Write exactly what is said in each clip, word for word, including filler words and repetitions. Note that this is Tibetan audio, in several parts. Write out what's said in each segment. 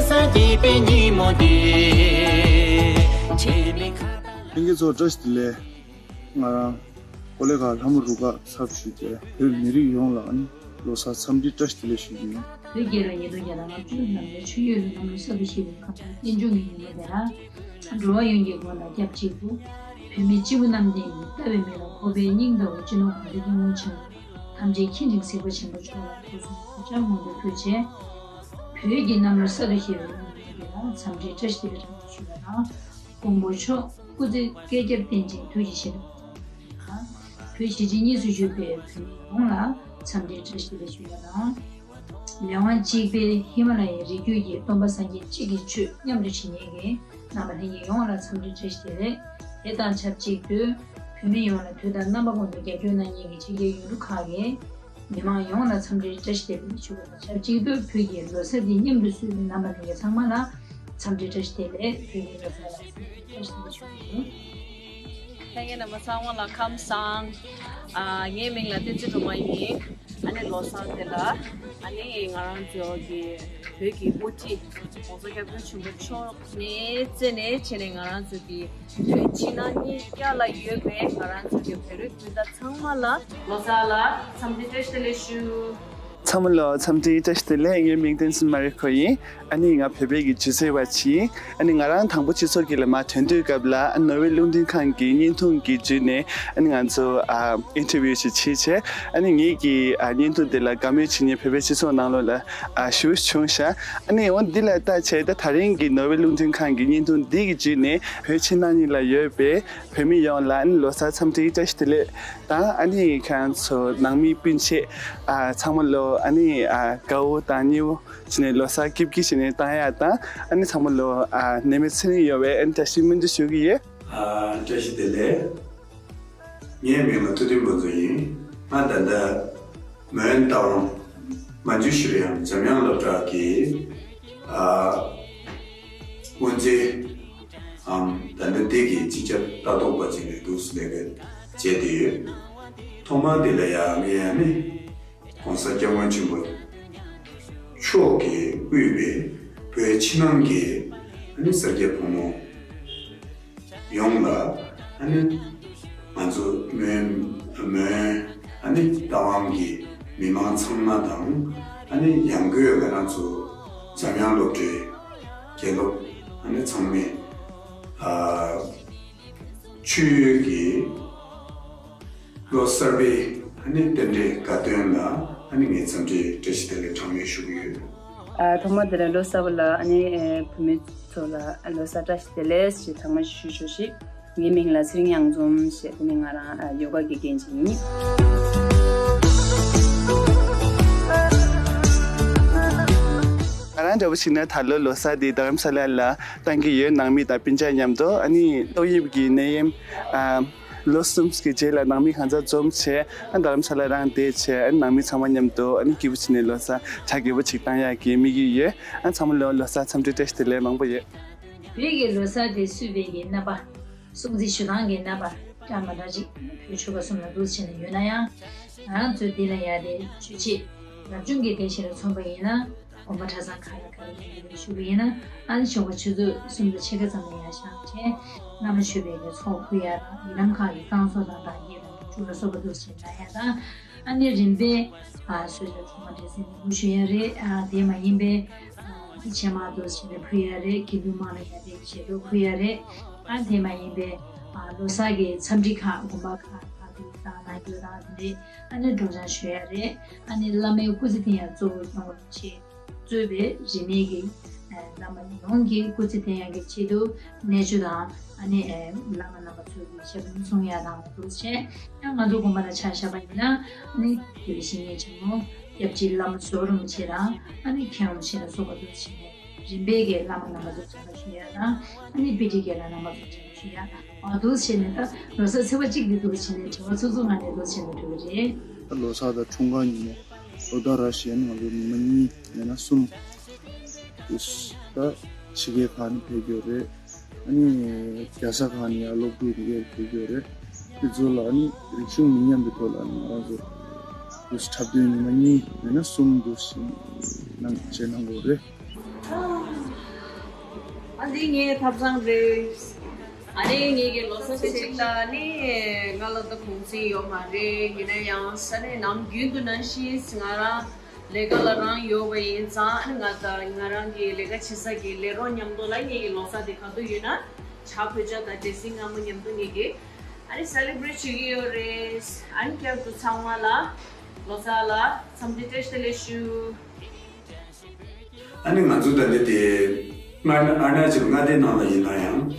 ས་འདི་པའི་ཉིན་མོ་འདི། ཁྱེད་མི་ཁ་ལྷན་རྒྱས་ཚོ་བཀྲ་ཤིས་བདེ་ལེགས། ང་རང་ཀོ་ལེ་གྷལ་ལྷ་མོ་རུ་ཁག་ཚབ་ཞུས་ཏེ་བོད་མི་རིགས་ཡོངས་ལ་ཨ་ནི་ལོ་གསར་འཚམས་འདྲི་བཀྲ་ཤིས་བདེ་ལེགས་ཞུ་རྒྱུ་ཡིན། བོད་རྒྱལ་ལོ་ཉིས་སྟོང་བརྒྱ་དང་ལྔ་བཅུ་ནམ་ལོའི་ཆུ་ཡོས་ལོའི་གནམ་ལོ་གསར་དུ་བཞད་པའི་ཁམས་དང་བསྟན་འབྱུང་གི་ཉིན་མོ་འདིར། འགྲོ་བ་ཡོངས་ཀྱི་ངོས་ནས་སྐྱབས་གཅིག་ཏུ། བོད་མི་སྤྱི་བོ་གནམ་བསྟན་གྱི་ལྟ་བའི་མིག་ལ་ཁོག་པའི་སྙིང་ལྟ་བུ་སྤྱི་ནོར་གོང་ས་སྐྱབས་མགོན་ཆེན་པོ་ཐམས་ཅད་མཁྱེན་ཅིང་གཟིགས་པ་ཆེན་པོ་མཆོག་ལ་སྐུ་གསུང་ཐུགས་རྗེ་ཆེ་སྔོན་དུ་ཕུལ་བྱས། བོད་ཀྱི་གནམ་ལོ་གསར་དུ་བཞད་པའི་ཉིན་མོ་འདི་ལ་འཚམས་འདྲིའི་བཀྲ་ཤིས་བདེ་ལེགས་གྲངས་མེད་ཞུ་བ་དང་། མགོན་པོ་མཆོག་སྐུ་ཚེ་བསྐལ་བརྒྱར་བརྟན་ཅིང་ཐུགས་རྗེ་ཆེ། བོད་གཞིས་བྱེས་གཉིས་སུ་བཞུགས་པའི་བོད་མི་ཡོངས་ལ་འཚམས་འདྲིའི་བཀྲ་ཤིས་བདེ་ལེགས་ཞུ་བ་དང་། མི་དབང་གཅིག་པའི་ཧི་མ་ལ་ཡའི་རི་རྒྱུད་ཀྱི་སྟོན་པ་སངས་རྒྱས་གཅིག་གི་ཆོས་མཉམ་དུ་བྱེད་མཁན་གྱི་རྣམ་པ་ལྷན་རྒྱས་ཡོངས་ལ་འཚམས་འདྲིའི་བཀྲ་ཤིས་བདེ་ལེགས། དེ་དང་ཆབས་ཅིག་ཏུ། བོད་མི་ཡོངས་ལ་དུས་དང་རྣམ་པ་ཀུན་ཏུ་རྒྱབ་སྐྱོར་གནང་མཁན་གྱི་ཕྱི་རྒྱལ་ཡུལ་གྲུ་ཁག་གི་མི་མང་ཡོངས་ལ་འཚམས་འདྲིའི་བཀྲ་ཤིས་བདེ་ལེགས་ཞུ་བ་དང་ཆབས་ཅིག་ཏུ། བོད་ཀྱི་ལོ་གསར་འདི་མཉམ་དུ་བསུ་བའི་རྣམ་པ་ལྷན་རྒྱས་ཚང་མ་ལ་འཚམས་འདྲིའི་བཀྲ་ཤིས་བདེ་ལེགས། བོད་ཀྱི་ལོ་གསར་ལ་འཚམས་འདྲིའི་བཀྲ་ཤིས་བདེ་ལེགས་ཞུ་རྒྱུ་ཡིན། ལྷན་རྒྱས་རྣམ་པ་ཚང་མ་ལ་ཁམས་བཟང་། ཨ། ངའི་མིང་ལ་བསྟན་འཛིན་སྒྲོལ་མ་ཡིན། ཨ་ནི་ལོ་གསར་དེ་ལ་ཨ་ནི་ང་རང་ཚོ་གི་བོད་ཀྱི་དབུ་ཁྲིད་༸གོང་ས་༸སྐྱབས་མགོན་ཆེན་པོ་མཆོག་ནས་བཙལ་ནས་བྱས་ནས་ང་རང་ཚོ་གི་བོད་ཕྱི་ནང་གཉིས་ཀ་ལ་ཡོད་པའི་ང་རང་ཚོ་གི་བོད་རིགས་སྤུན་ཟླ་ཚང་མ་ལ་ལོ་གསར་ལ་འཚམས་འདྲི་བཀྲ་ཤིས་བདེ་ལེགས་ཞུ། ཚང་མ་ལ་འཚམས་འདྲི་བཀྲ་ཤིས་བདེ་ལེགས། ངའི་མིང་བསྟན་འཛིན་མ་རི་ཁོ་ཡིན། ཨ་ནི་ང་བོད་པའི་གི་སྒྱུ་རྩལ་བ་ཅིག་ཡིན། ཨ་ནི་ང་རང་དང་པོ་སྤྱི་ཚོགས་ཀྱི་ལ་མ་ཐོན་དུས་སྐབས་ལ་ཨ་ནོར་ཝེ་རླུང་འཕྲིན་ཁང་གི་བརྙན་ཐུང་གི་བརྒྱུད་ནས་ཨ་ནི་ང་ཚོ་ཨ་ཨིན་ཊར་བིའུ་ཞིག་བྱས་བྱས། ཨ་ནི་ངེད་ཀྱི་ཨ་བརྙན་ཐུང་དེ་ལ་དགའ་མོས་བྱེད་མཁན་བོད་པའི་སྤྱི་ཚོགས་ནང་ལོགས་ལ་ཨ་ཞེ་པོ་བྱུང་ཤག་ཨ་ནི་འོ་འདི་ལ་ལྟ་བྱས་ད་ད་རིང་གི་ནོར་ཝེ་རླུང་འཕྲིན་ཁང་གི་བརྙན་ཐུང་འདི་གི་བརྒྱུད་ནས་བོད་ཕྱི་ནང་གཉིས་ལ་ཡོད་པའི་བོད་མི་ཡོངས་ལ་ཨ་ནི་ལོ་གསར་འཚམས་འདྲིའི་བཀྲ་ཤིས་བདེ་ལེགས་དང་། ཨ་ནི་ཁྱེད་རང་ཚོ་ནང་མི་སྤུན་མཆེད་ཨ་ཚང་མ་ལོ་ཨ་ནི་ཨ་དགའ་བོ་དང་མཉེས་བོ་བྱས་ནས་ལོ་གསར་སྐྱིད་སྐྱིད་བྱས་ནས་བཏང་ཡག་དང་། ཨ་ནི་ཚང་མ་ལོ་ཨ་ནད་མེད་ཚེ་རིང་ཡོང་བའི་ཨ་ནི་བཀྲ་ཤིས་སྨོན་འདུན་ཞུ་གི་ཡོད། ཨ་བཀྲ་ཤིས་བདེ་ལེགས། ངའི་མིང་ལ་ཐུབ་བསྟན་ཕུན་ཚོགས་ཡིན། ང་ད་ལྟ་མོན་རྟ་དབང་མ་ཇུ་ཤྲི་རམ་འཇམ་དབྱངས་སློབ་གྲྭ་གི་ཨ་དབུ་འཛིན་ཨམ་ད་ལྟ་འདི་གི་སྤྱི་ཁྱབ་ལྟ་རྟོག་པ་ཅིག་ནས་འདུག་སེ་ལས་ཀ་བྱས་ཏེ་ཡོད། ཐོག་མར་འདི་ལ་ཡང་ངས་ཨ་ནི་༸གོང་ས་༸སྐྱབས་མགོན་ཆེན་པོ་མཆོག་གིས་དབུས་པའི་བོད་ཕྱི་ནང་གི་ཨ་ནི་སེར་སྐྱ་ཕོ་མོ་ཡོངས་ལ་ཨ་ནི་ང་ཚོ་མོན་མོན་ཨ་ནི་རྟ་དབང་གི་མི་མང་ཚང་མ་དང་། ཨ་ནི་ཡང་སྒོས་ང་རང་ཚོ་འཇམ་དབྱངས་སློབ་གྲྭའི་དགེ་སློབ་ཨ་ནི་ཚང་མས་ཨ་ཆོས་ཡོད་ཀྱི་ལོ་གསར་པའི་ཨ་ནི་རྟེན་འབྲེལ་དགའ་སྟོན་ལ་ཨ་ནི་ངས་འཚམས་འདྲི་བཀྲ་ཤིས་བདེ་ལེགས་གྲངས་མེད་ཞུ་གི་ཡོད། ཨ་ཐོག་མ་དེ་ལ་ལོ་གསར་པ་ལ་ཨ་ནི་ཨེ་བུད་མེད་ཚོ་ལ་ལོ་གསར་བཀྲ་ཤིས་བདེ་ལེགས་ཞེས་གྲངས་མེད་ཞུ་ཞུ་ཞིག་ངའི་མིང་ལ་ཚེ་རིང་གཡང་འཛོམས་ཞེས། དེ་ནི་ང་རང་ཨ་ཡོ་ག་གི་འགན་འཁྲི་ཡིན། ང་རང་འདྲ་པོ་ཞིག་ན་ད་ལོ་ལོ་གསར་འདི་རྡ་རམ་ས་ལ་ལ་བཏང་གི་ཡོད། ནང་མི་དང་སྤུན་ཀྱག་མཉམ་དུ། ཨ་ནི་ཏོག་དབྱིབས་ཀྱི་ནད་ཡམས་ཨ་ལོ་གསུམ་གྱི་རྗེས་ལ་ནང་མི་གང་ཚང་འཛོམས་བྱས། ཨ་རྡ་རམ་ས་ལ་རང་བསྡད་བྱས། ཨ་ནང་མི་ཚང་མ་མཉམ་དུ་ཨ་ནི་སྐྱིད་པོ་བྱས་ནས་ལོ་གསར་གྲ་རྒྱས་པོ་ཅིག་བཏང་ཡག་གི་དམིགས་ཡུལ་ཡོད། ཨ་ཚང་མ་ལོ་ལོ་གསར་འཚམས་འདྲི་བཀྲ་ཤིས་བདེ་ལེགས་མང་པོ་ཡོད། བོད་ཀྱི་ལོ་གསར་དེ་བསུ་བའི་གི་རྣམ་པ། སྲུང་བརྩི་ཞུ་སྟངས་ཀྱི་རྣམ་པ་འདྲ་མ་འདྲ་ཅིག་བོད་ཆོལ་ཁ་གསུམ་ལ་འདུག་བྱས་ནས་ཡོད་ན་ཡང་། ང་རང་ཚོའི་འདི་ལ་ཡ་དེ་ཆོས་བྱེད་རབ་བྱུང་གི་སྡེ་བཞི་ལ་མཚོན་པ་ཡིན་ན། དགོན་པ་གྲྭ་ཚང་ཁག་ལ་ག་རེ་ཡིན་ཞུ་བ་ཡིན་ན། ཨ་ནི་ཆོ་ག་ཆུ་ཚོད་གསུམ་དང་ཕྱེད་ཀ་ཙམ་ལ་ཡར་བཞེངས་བྱས། བླ་མ་མཆོད་པའི་གི་ཚོགས་ཕུལ་ཡ་དང་། ཡི་དམ་ཁག་གི་བསྐང་གསོ་དང་བདག་བསྐྱེད་དང་བཅུ་ལ་སོགས་པ་འདུག་བྱས་གནང་ཡ་དང་། ཨ་ནི་རིམ་པས་ཨ་གསོལ་ཇ་ཐུར་མ་འབྲས་སིལ་ནས་འབུལ་ཞུ་ཡ་རེད། ཨ་དེ་མ་ཡིན་པའི་ཨ་ཕྱེ་མར་འདུག་བྱས་ནས་ཕུལ་ཡ་རེད། དགེ་འདུན་དམངས་ལ་ཡ་དེ་བཞེས་སྒྲོག་ཕུལ་ཡ་རེད། ཨ་དེ་མ་ཡིན་པའི་ཨ་ལོ་གསར་གྱི་འཚམས་འདྲི་ཁག་དགོན་པ་ཁག་ཁག་ཏུ་དང་ནང་ཁུལ་དང་དེ་འདྲའི་ཨ་ནི་སྒྲོག་སྦྱང་ཞུ་ཡ་རེད། ཨ་ནི་བླ་མའི་སྐུ་ཚེ་བརྟན་ཡ་གཙོ་བོ་སྐྱོང་བའི་ཆེད། གཙོས་པའི་རིས་མེད་ཀྱི་ཨ་བླ་མ་ཡོངས་ཀྱི་སྐུ་ཚེ་བརྟན་ཡག་གི་ཆེད་དུ་གནས་མཆོད་དང་། ཨ་ནི་ཨ་བླ་མ་རྣམ་པ་ཚོས་ཀྱི་ཞབས་བརྟན་སྲུང་ཡ་དང་འདུག་བྱས། ཡང་ང་ཚོ་དགོན་པ་ལ་ཆ་བཞག་པ་ཡིན་ན། ཨ་ནི་དགེ་བའི་བཤེས་གཉེན་ཆེན་མོ་སྐྱབས་རྗེ་བླ་མ་ཟུར་རིན་པོ་ཆེ་དང་། ཨ་ནི་མཁན་རིན་པོ་ཆེ་ལ་སོགས་པ་འདུག་བྱས་ནས་རིམ་པས་ཀྱི་བླ་མ་རྣམ་པ་ཚོ་གྲྭ་པ་ཞུ་ཡ་དང་། ཨ་ནི་དཔེ་ཁྲིད་དགེ་ལགས་རྣམ་པ་ཚོ་གྲྭ་པ་ཞུ་ཡ། ཨ་འདུག་བྱས་ནས་ད་ལོ་གསར་ཚེས་པ་གཅིག་འདི་འདུག་བྱས་ནས་དྲི་བ་ཚོ་ཚོ་ང་ནས་འདུག་བྱས་ནས་འགྲོ་གི་རེད། ད་ལོ་གསར་དང་འཁྲུངས་སྐར་ཉིན་མོ། ལོ་ཟླ་ར་བྱས་ན་ང་ཚོ་ཉི་མ་གཉིས་མེད་ན་གསུམ་དུ་ད་ཕྱི་རྒྱལ་ཁག་ནས་ཕེབས་ཡོད་རེད། ཨ་ནི་རྒྱལ་ས་ཁག་ནས་ཡང་སློབ་ཕྲུག་དེ་གས་ཕེབས་ཡོད་རེད། དེ་ཚོ་ལ་ཨ་ནི་རིག་གཞུང་མི་ཉམས་པའི་ཐོག་ལ་ཨ་ནི་ང་རང་ཚོ་དུས་འཁྲབ་སྟོན་ཉི་མ་གཉིས་མེད་ན་གསུམ་དུ་ཞིག་གནང་བྱས་གནང་དགོས་རེད། ཨ་འདི་ངའི་ཐབ་ཚང་རེད། ཨ་ནི་ངེད་ཀྱི་ལོ་གསར་ཚེས་གཅིག་ལ་ནི་ང་ལ་ད་གུང་སེང་ཡོད་མ་རེད། ཡིན་ན་ཡང་ས་གནས་ནམ་རྒྱུན་དུ་ནང་བཞིན་ང་རང་ལས་ཀ་ལ་རང་ཡོད་པ་ཡིན་ཙང་། ཨ་ནི་ང་ད་ང་རང་གི་ལས་ཀ་བྱེད་ས་གི་ལས་རོགས་མཉམ་དུ་ལ་ངེད་ཀྱི་ལོ་གསར་དེ་ག་དུས་ཡོད་ན་ཇ་བོད་ཇ་དང་འབྲས་སིལ་མངར་མོ་མཉམ་དུ་ངེད་ཀྱི་ཨ་ནི་སེ་ལེ་བྷི་རེཊ་བྱེད་ཀྱི་ཡོད་རེད། ཨ་ནི་བསྐྱར་དུ་ཚང་མ་ལ་ལོ་གསར་ལ་འཚམས་འདྲི་བཀྲ་ཤིས་བདེ་ལེགས་ཞུ། ཨ་ནི་ང་ཚོ་ད་ལྟ་དེ་སྔར་ཨ་རུ་ན་ཅལ་མངའ་སྡེ་ནང་ལ་ཡིན་ན་ཡང་།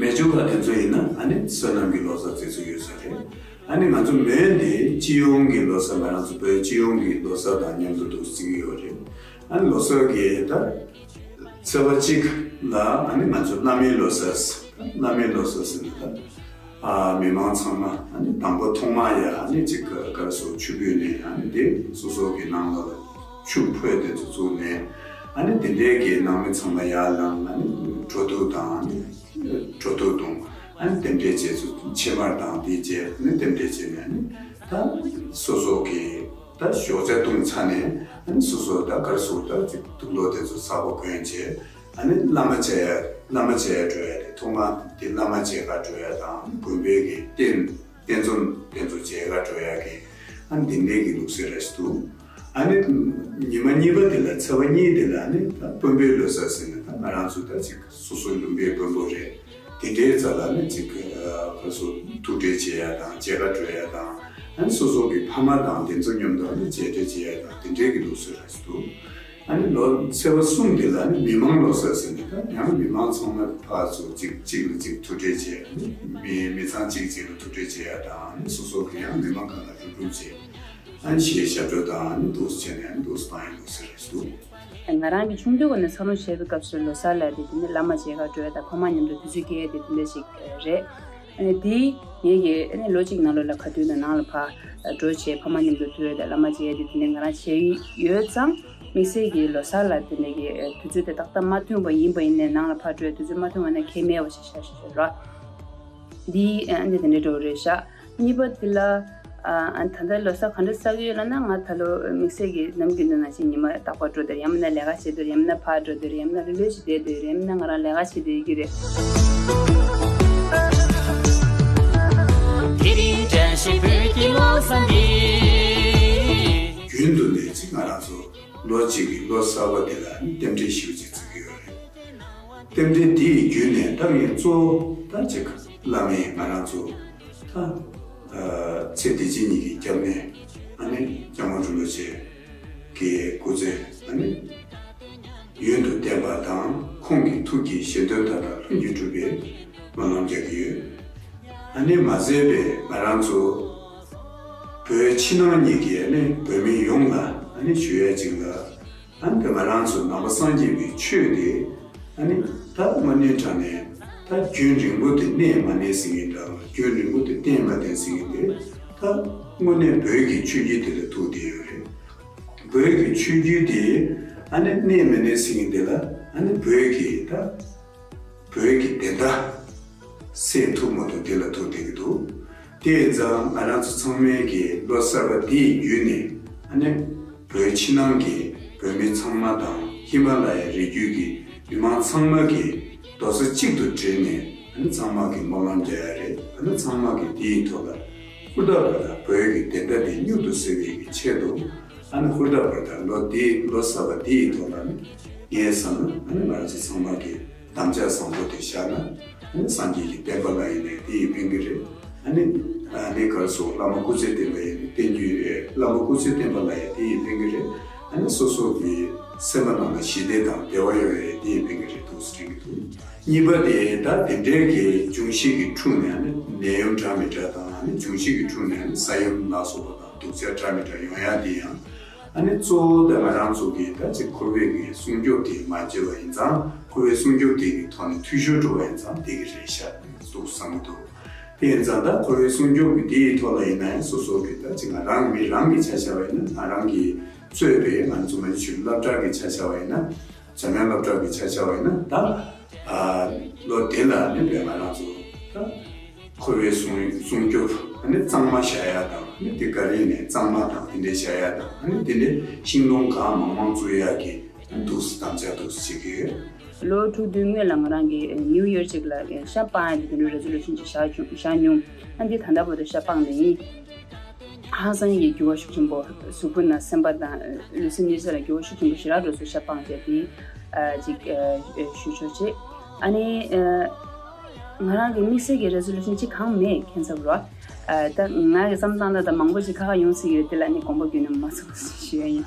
མེ་ཇུ་ཁ་དེ་ཚོ་ཡིན་ན་ཨ་ནི་སོ་ནམ་གྱི་ལོ་གསར་བརྩི་སྲོལ་ཡོད་ས་རེད། ཨ་ནི་ང་ཚོ་མོན་དེ་སྤྱི་ཡོངས་ཀྱི་ལོ་གསར། ང་རང་ཚོ་བོད་སྤྱི་ཡོངས་ཀྱི་ལོ་གསར་དང་མཉམ་དུ་འདུག་བརྩི་གི་ཡོད་རེད། ཨ་ནི་ལོ་གསར་གྱི་ད་ཚེས་པ་གཅིག་ལ་ཨ་ནི་ང་ཚོ་བླ་མའི་ལོ་གསར། བླ་མའི་ལོ་གསར་ཟེར་ན་ད། ཨ་མི་མང་ཚང་མ་ཨ་ནི་དང་པོ་ཐོག་མར་ཡ་ཨ་ནི་གཅིག་ག་ག་རེ་ཟེར་ཆུ་ཕུད་ནས། ཨ་ནི་དེ་སོ་སོ་གི་ནང་ལ་ཆུ་ཕུད་དེ་ཚོ་བཙུགས་ནས། ཨ་ནི་དེ་འདྲའི་གི་ནང་མི་ཚང་མ་ཡར་ལངས། ཨ་ནི་འགྲོ་འདུག་དང་། ཨ་ནི་འགྲོ་འདུག་གཏོང་། ཨ་ནི་དེ་འདྲའི་རྗེས་སུ་ཕྱེ་མར་དང་དེ་རྗེས་ཨ་ནི་དེ་འདྲའི་རྗེས་ནས་ཨ་ནི་ད་སོ་སོ་གི་ད་ཞོགས་ཇ་བཏུང་ཚར་ནས། ཨ་ནི་སོ་སོ་ད་ག་རེ་ཟེར་ད་གཅིག་དུག་ལོག་དེ་ཚོ་གསར་པ་གོན་བྱས། ཨ་ནི་བླ་མ་མཇལ་ཡ། བླ་མ་མཇལ་ཡ་འགྲོ་ཡ་དེ་ཐོག་མ་དེ་བླ་མ་མཇལ་ག་འགྲོ་ཡ་དང་། དགོན་པའི་གི་རྟེན་རྟེན་འཛོམས་དེ་ཚོ་མཇལ་ག་འགྲོ་ཡ་གི། ཨ་ནི་འདི་འདྲའི་གི་ལུགས་སྲོལ་རེ་ཞིག་འདུག་ཨ་ནི་ཉི་མ་གཉིས་པ་དེ་ལ། ཚེས་པ་གཉིས་དེ་ལ་ཨ་ནི་ད་དཔོན་པོའི་ལོ་གསར་ཟེར་ནས་ད་ང་རང་ཚོ་ད་ཅིག་སོ་སོ་ལུང་པའི་དཔོན་པོ་རེད། དེ་འདྲའི་རྩ་ལ་ཨ་ནི་ཅིག་ཨ་ཁོ་ཚོ་ཐུག་འཕྲད་བྱེད་ཡ་དང་མཇལ་ག་འགྲོ་ཡ་དང་། ཨ་ནི་སོ་སོ་གི་ཕ་མ་དང་དེ་ཚོ་མཉམ་དུ་ཨ་ནི་མཇལ་འཕྲད་བྱེད་ཡ་དང་དེ་འདྲའི་གི་ལུགས་སྲོལ་རེ་ཞིག་འདུག་ཨ་ནི་ལོ་ཚེས་པ་གསུམ་དེ་ལ་ནི་མི་མང་ལོ་གསར་ཟེར་ནས། ད་ཡང་མི་མང་ཚང་མ་ཕར་ཚུར་གཅིག་གཅིག་ལ་གཅིག་ཐུག་འཕྲད་བྱས། ཨ་ནི་མི་མི་ཚང་གཅིག་གཅིག་ལ་ཐུག་འཕྲད་བྱེད་ཡ་དང་། ཨ་ནི་སོ་སོ་གི་ཡང་མི་མང་སྒང་ལ་རུབ་རུབ་བྱས། ཨ་ནི་གཞས་ཞབས་བྲོ་དང་། ཨ་ནི་འདུག་སེ་བྱས་ནས་ཨ་ནི་འདུག་སེ་བཏང་ཡ་ལོ་གསར་རེད་འདུག་ང་རང་གི་ཆུང་དུས་ཀ་ནས་འཚར་ལོངས་བྱས་པའི་སྐབས་སུ་ལོ་གསར་ལབ་ཡ་དེ་དེ་ནི་བླ་མ་མཇལ་ག་འགྲོ་ཡ་དང་ཕ་མ་མཉམ་དུ་དུས་ཚོད་སྐྱེལ་ཡ་དེ་དེ་འདྲ་ཞིག་རེད། ཨ་ནི་དེ་ངེད་ཀྱིས་ཨ་ནི་ལོ་གཅིག་ནང་ལོགས་ལ་ག་དུས་ནས་ནང་ལ་ཕར་འགྲོ་བྱས་ཕ་མ་མཉམ་དུ་ཐུག་ཡ་དང་བླ་མ་མཇལ་ཡ་དེ་དེ་ནས་ང་རང་བྱས་ཡོད་ཙང་། དམིགས་བསལ་གྱི་ལོ་གསར་ལ་དེ་འདྲ་གི་དུས་ཚོད་དེ་ཏག་ཏག་མ་མཐུན་པ་ཡིན་པ་ཡིན་ནའི་ནང་ལ་ཕར་འགྲོ་ཡ་དུས་ཚོད་མ་མཐུན་པ་ན་ཁྱད་མེད་པ་ཞིག་ཤར་ཤར་ཤར་ར། འདི་ཨ་ནི་དེ་འདྲ་འགྲོ་རེད་ཤག་གཉིས་པ་དེ་ལ། ཨ་ཨ་ད་ལྟ་ལོ་གསར་ག་འདྲ་བསགས་ཀྱི་ཡོད་ལབ་ན། ང་ད་ལོ་དམིགས་བསལ་གྱི་ནམ་རྒྱུན་དུ་ནང་བཞིན་ཉི་མ་རྟག་པར་འགྲོ་འདོད། ཡང་མིན་ན་ལས་ཀ་བྱེད་འདོད། ཡང་མིན་ན་ཕར་འགྲོ་འདོད། ཡང་མིན་ན་ལྷོད་ལྷོད་ཅིག་བསྡད་འདོད། ཡང་མིན་ན་ང་རང་ལས་ཀ་བྱེད་འདོད་ཀྱི་རེད། དེ་རིང་བཀྲ་ཤིས་བོད་ཀྱི་ལོ་གསར་འདི། རྒྱུན་དུ་ནས་ཅིག་ང་རང་ཚོ་ལོ་གཅིག་གི་ལོ་གསར་པ་དེ་ལ་ནི་རྟེན་འབྲེལ་ཞེ་པོ་ཅིག་བརྩི་གི་ཡོད་རེད། རྟེན་འབྲེལ་འདི་ཡི་བརྒྱུད་ནས་ད་ངས་གཙོ་བོ་ད་ཅིག་བླ་མས་ང་རང་ཚོ་ད་ཨ་ཚེ་འདི་ཕྱི་གཉིས་ཀྱི་སྐྱབས་གནས། ཨ་ནི་སྐྱབས་མགོན་རིན་པོ་ཆེ་གི་སྐུ་ཚེ་ཨ་ནི་ཡུན་དུ་བརྟན་པ་དང་། ཁོང་གི་ཐུགས་ཀྱི་བཞེད་དོན་མཐའ་དག་ལྷུན་གྱིས་གྲུབ་པའི་སྨོན་ལམ་རྒྱག་གི་ཡོད། ཨ་ནི་མ་ཟད་པའི་ང་རང་ཚོ་བོད་ཕྱི་ནང་གཉིས་ཀྱི་ཨ་ནི་བོད་མི་ཡོངས་ལ་ཨ་ནི་ཞུ་ཡ་གཅིག་ལ། ཨ་ནི་ད་ང་རང་ཚོ་ནང་པ་སངས་རྒྱས་པའི་ཆོས་དེ་ཨ་ནི་ད་དངོས་གནས་དྲང་གནས་ད་རྒྱུན་རིང་པོ་དེ་གནས་མ་གནས་ཟེར་མཁན་འདྲ་བ། རྒྱུན་རིང་པོ་དེ་བརྟན་མ་བརྟན་ཟེར་མཁན་དེ་ད་དངོས་གནས་བོད་ཀྱི་ཆོས་བརྒྱུད་དེ་ལ་ཐུག་བསྡད་ཡོད་རེད། བོད་ཀྱི་ཆོས་བརྒྱུད་དེ་ཨ་ནི་གནས་མ་གནས་ཟེར་མཁན་དེ་ལ་ཨ་ནི་བོད་ཀྱི་ད་བོད་ཀྱི་བདེན་མཐའ་སེལ་ཐུབ་མ་ཐུབ་དེ་ལ་ཐུག་བསྡད་ཀྱི་འདུག་དེ་ཡིན་ཙང་ང་རང་ཚོ་ཚང་མས་ཀྱི་ལོ་གསར་པ་འདི་ཡི་བརྒྱུད་ནས་ཨ་ནི་བོད་ཕྱི་ནང་གི་བོད་མི་ཚང་མ་དང་། ཧི་མ་ལ་ཡའི་རི་རྒྱུད་ཀྱི་མི་མང་ཚང་མ་གི་རྡོག་རྩ་གཅིག་ཏུ་སྒྲིལ་ནས་ཨ་ནི་ཚང་མ་གི་སྨོན་ལམ་རྒྱག་ཡ་རེད། ཨ་ནི་ཚང་མ་གི་འདི་ཡི་ཐོག་ལ་ཧུར་ཐག་པ་དང་བོད་ཀྱི་བདེན་མཐའ་དེ་མྱུར་དུ་སེལ་བའི་གི་ཆེད་དུ། ཨ་ནི་ཧུར་ཐག་པ་དང་ལོ་འདི་ལོ་གསར་པ་འདི་ཡི་ཐོག་ལ་ནི་ངས་བསམ་ན་ཨ་ནི་ང་རང་ཚོ་ཚང་མ་གི་དམ་བཅའ་བཟང་པོ་དེ་བཞག་ན། ཨ་ནི་སངས་རྒྱས་ཀྱི་བསྟན་པ་ལ་ཡིན་ནའི་དེ་ཡིས་ཕན་གྱི་རེད། ཨ་ནི་ཨ་ནི་ག་རེ་ཟེར། བླ་མ་སྐུ་ཚེ་བརྟན་པ་ཡིན་ནའི་བརྟན་རྒྱུ་རེད། བླ་མ་སྐུ་ཚེ་བརྟན་པ་ལ་ཡང་དེ་ཡིས་ཕན་གྱི་རེད། ཨ་ནི་སོ་སོ་གི་སེམས་པ་ནང་ལ་ཞི་བདེ་དང་བདེ་བ་ཡོང་ཡ་དེ་ཡིས་ཕན་གྱི་རེད་འདུག་ཟེར་དྲན་གྱི་འདུག་གཉིས་པ་དེ་ད་དེ་འདྲའི་གི་འབྱུང་བཞི་གི་འཁྲུག་ནས་ཨ་ནི་ནད་ཡམས་འདྲ་མི་འདྲ་དང་། ཨ་ནི་འབྱུང་བཞི་གི་འཁྲུག་ནས་ཨ་ནི་ས་ཡོམ་ལ་སོགས་པ་དང་སྡུག་ཅག་འདྲ་མི་འདྲ་ཡོང་ཡ་དེ་ཡང་། ཨ་ནི་གཙོ་བོ་ད་ང་རང་ཚོ་གི་ད་ཅིག་འཁོར་བའི་གི་སྲུང་སྐྱོབ་དེ་མ་བྱས་པ་ཡིན་ཙང་། འཁོར་བའི་སྲུང་སྐྱོབ་དེ་གི་ཐོག་ནས་འཐུས་ཤོར་འགྲོ་བ་ཡིན་ཙང་དེ་གི་རེད་ཤག་འདུག་བསམ་གྱི་འདུག་དེ་ཡིན་ཙང་ད་འཁོར་བའི་སྲུང་སྐྱོབ་ཀྱི་དེའི་ཐོག་ལ་ཡིན་ན་ཡང་སོ་སོ་གི་ད་ཅིག་ང་རང་མི་རང་གི་ཆ་བཞག་པ་ཡིན་ན། ང་རང་གིས་གཙོས་པའི་ང་ཚོ་མ་ཎི་ཆོས་སློབ་གྲྭ་གི་ཆ་བཞག་པ་ཡིན་ན། འཇམ་དབྱངས་སློབ་གྲྭ་གི་ཆ་བཞག་པ་ཡིན་ན། ད་ཨ་ལོ་དེ་ལ་ནི་བས་ང་རང་ཚོ་ད་འཁོར་བའི་སྲུང་སྲུང་སྐྱོབ་ཨ་ནི་གཙང་མ་བཞག་ཡ་དང་། ཨ་ནི་དེ་ག་རེ་ནས་གཙང་མ་དང་དེ་འདྲའི་བཞག་ཡ་དང་། ཨ་ནི་དེ་འདྲའི་ཤིང་སྡོང་གང་མང་མང་བཙུགས་ཡ་གི་ འདུག་སེ་དམ་བཅའ་འདུག་སེ་བྱེད་ཀྱི་ཡོད། ལོ་དྲུག་བདུན་སྔོན་ལ་ང་རང་གིས་ནིའུ་ཡར་ཅིག་ལ་ཤ་སྤང་ཡ་དེ་དུས་རེ་ཟོ་ལུ་ཤན་ཅིག་བཞག་བྱུང་བཞག་མྱོང་། ཨ་འདི་ད་ལྟ་བར་དུ་ཤ་སྤངས་ནས་ཡིན། ཧང་སང་གི་འགྱུར་བ་ཤུགས་ཆེན་པོ་གཟུགས་པོ་ན་སེམས་པ་དང་ལུས་སེམས་གཉིས་ཆ་ལ་འགྱུར་བ་ཤུགས་ཆེན་པོ་ཞེ་དྲག་འགྲོ་སོང་ཤ་སྤངས་བྱས་དེ་ཅིག་ཞུ་ཆོག་ཅེས། ཨ་ནི་ང་རང་གི་དམིགས་བསལ་གྱི་རེ་ཟོ་ལུ་ཤན་ཅིག་གང་མེད་མཁྱེན་ཚབ་རོ། ད་ང་གི་བསམ་སྟངས་ལ་ད་མང་པོ་ཞིག་ཁ་ཁ་ཡོང་སྲིད་ཀྱི་རེད། དེ་ལ་ནི་དགོངས་པ་བརྒྱུད་ནས་མ་ཚོམས་ཞུ་ཡ་ཡིན།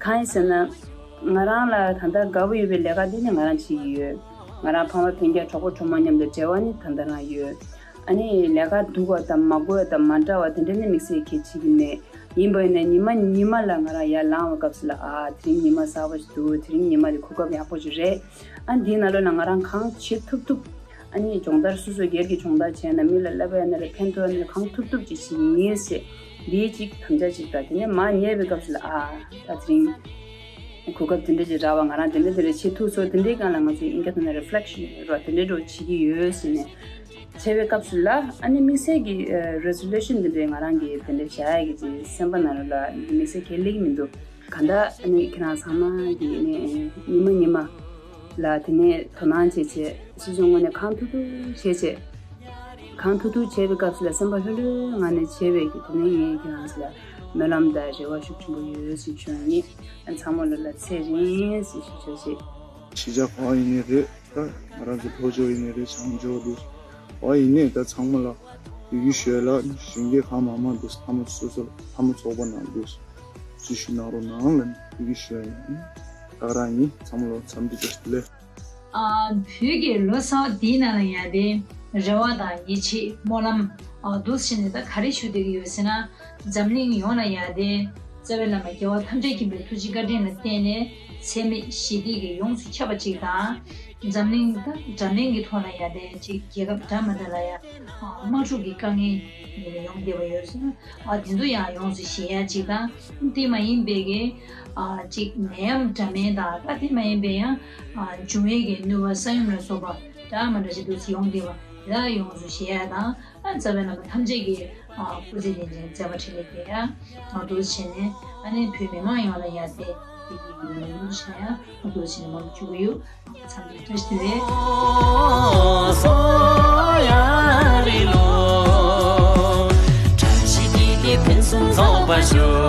གང་ཡིན་ཟེར་ན། ང་རང་ལ་ད་ལྟ་དགའ་པོ་ཡོད་པའི་ལས་ཀ་འདི་ནི་ང་རང་བྱེད་ཀྱི་ཡོད། ང་རང་ཕ་མ་སྤུན་ཀྱག་གྲོགས་པོ་གྲོགས་མོ་མཉམ་དུ་འབྲེལ་བ་ནི་ད་ལྟ་རང་ཡོད། ཨ་ནི་ལས་ཀ་སྡུག་པ་དང་མ་དགོས་པ་དང་མ་འདྲ་བ་དེ་འདྲ་ནི་དམིགས་བསལ་གྱི་བྱེད་ཀྱི་མེད། ཡིན་པ་ཡིན་ན་ཉི་མ་ཉི་མ་ལ་ང་རང་ཡར་ལངས་པའི་སྐབས་སུ་ལ་ཨ་དེ་རིང་ཉི་མ་གསར་པ་ཞིག་འདུག་དེ་རིང་ཉི་མ་དེ་གོ་སྐབས་ཡག་པོ་ཞིག་རེད། ཨ་འདིའི་ནང་ལོགས་ལ་ང་རང་གང་བྱེད་ཐུབ་ཐུབ། ཨ་ནི་སྦྱོང་བརྡར་སོ་སོ་སྒེར་གྱི་སྦྱོང་བརྡར་བྱས་ན་མི་ལ་བསླབ་པ་ཡིན་ན་རེད་ཕན་ཐོགས་ཡིན་ན་རེད་གང་ཐུབ་ཐུབ་ཅིག་བྱེད་ཀྱི་ཡིན་ཟེར། འདིའི་ཅིག་དམ་བཅའ་ཅིག་དང་དེ་ནས་མར་ཉལ་བའི་སྐབས་སུ་ལ་ཨ་ད་དེ་རིང་གོ་སྐབས་དེ་འདྲ་ཅིག་རག་པ་ང་རང་དེ་འདྲ་དེ་འདྲ་བྱེད་ཐུབ་སོང་དེ་འདྲའི་སྒང་ལ་ང་ཚོས་ཨིན་སྐད་ཐོག་ནས་རི་ཕི་ལེག་ཤན་རོ་དེ་འདྲ་འགྲོ་བྱེད་ཀྱི་ཡོད་ཟེར་ནས་བྱས་པའི་སྐབས་སུ་ལ་ཨ་ནི་དམིགས་བསལ་གྱི་རེ་ཟོ་ལུ་ཤན་དེ་འདྲའི་ང་རང་གིས་དེ་འདྲ་བྱ་ཡ་གི་ཅིག་སེམས་པ་ནང་ལ་དམིགས་བསལ་གལ་སླེབས་ཀྱི་མི་འདུག་གང་ལྟར་ཨ་ནི་ཁྱེད་རང་ཚང་མ་གིས་ནི་ཉི་མ་ཉི་མ་ལ་དེ་ནས་དོ་སྣང་བྱེད་བྱེད་སྤྱི་ཚོགས་ངོས་ནས་གང་ཐུབ་ཐུབ་བྱེད་བྱེད། གང་ཐུབ་ཐུབ་བྱེད་པའི་སྐབས་སུ་ལ་སེམས་པ་ལྷོད་ལྷོད་ངང་ནས་བྱེད་པའི་གི་དེ་ནས་ངས་ཁྱེད་རང་ཚོ་ལ་སྨོན་ལམ་དང་རེ་བ་ཤུགས་ཆེན་པོ་ཡོད་ཟེར་ཞུ་ཡ་ཡིན། ཨ་ཚང་མ་ལོ་ལ་ཚེ་རིང་ཟེར་ཞུ་ཆོག་ཅིག་གཞིས་ཆགས་གང་ཡིན་ནའི་རེད། ད་ང་རང་ཚོ་ལྷོ་ཕྱོགས་ཡིན་ནའི་རེད་བྱང་ཕྱོགས་འདུག་གང་ཡིན་ནའི་ད་ཚང་མ་ལ་ཡི་གེ་ཞུ་ཡ་ལ་གཞོན་སྐྱེས་གང་མང་མང་འདུག་ལྷ་མོ་སོ་སོ་ལ་ལྷ་མོ་ཚོགས་པ་ནང་འདུག་ཅི་ཞུ་གནང་རོགས་གནང་ལ་ཡི་གེ་ཞུ་ཡ་ཡིན། ད་ག་རང་ཡིན། ཚང་མ་ལ་འཚམས་འདྲི་བཀྲ་ཤིས་བདེ་ལེགས། ཨ། བོད་ཀྱི་ལོ་གསར་འདིའི་ནང་ལ་ཡ་དེ་རེ་བ་དང་ཡིད་ཆེས་སྨོན་ལམ་ཨ་འདུག་བྱས་ནས་ད་ག་རེ་ཞུ་བསྡད་ཀྱི་ཡོད་ཟེར་ན། འཛམ་གླིང་ཡོངས་ལ་ཡ་དེ་རྩ་བའི་བླ་མ་རྒྱལ་བ་ཐམས་ཅད་མཁྱེན་པའི་ཐུགས་རྗེ་བཀའ་དྲིན་ལ་བརྟེན་ནས་འཚེ་མེད་ཞི་བདེ་གི་ཡོངས་སུ་ཁྱབ་པ་ཅིག་དང་། འཛམ་གླིང་ད་འཛམ་གླིང་གི་ཐོག་ལ་ཡ་དེ་ཅིག་རྒྱལ་ཁབ་འདྲ་མི་འདྲ་ལ་ཡ་དམག་འཁྲུག་གི་དཀའ་ངལ་ཡོང་བསྡད་པ་ཡོད་ཟེར་ན། ཨ་དེ་ཚོ་ཡང་ཡོངས་སུ་ཞི་ཡ་ཅིག་དང་། དེ་མ་ཡིན་པའི་གི་ཨ་ཅིག་ནད་ཡམས་འདྲ་མིན་དང་། ད་དེ་མ་ཡིན་པའི་ཡང་ཨ་འབྱུང་བའི་གི་གནོད་པ་ས་ཡོམ་ལ་སོགས་པ་འདྲ་མི་འདྲ་ཞིག་འདུག་སེ་ཡོང་བསྡད་པ་དེ་དག་ཡོངས་སུ་ཞི་ཡ་དང་། ཨ་རྩ་བའི་བླ་མ་ཐམས་ཅད་ཀྱི་ཨ་སྐུ་ཚེ་བརྟན་ཅིང་མཛད་པ་འཕྲིན་ལས་རྒྱས་ཡ་ང་འདུག་བྱས་ནས། ཨ་ནི་བོད་མི་མང་ཡོངས་ལ་ཡ་དེ་བོད་ཀྱི་ཡུལ་ལུང་བྱ་ཡ་ང་འདུག་བྱས་ནས་མང་པོ་བཅུག་གི་ཡོད། ཚང་མ་བཀྲ་ཤིས་བདེ་ལེགས།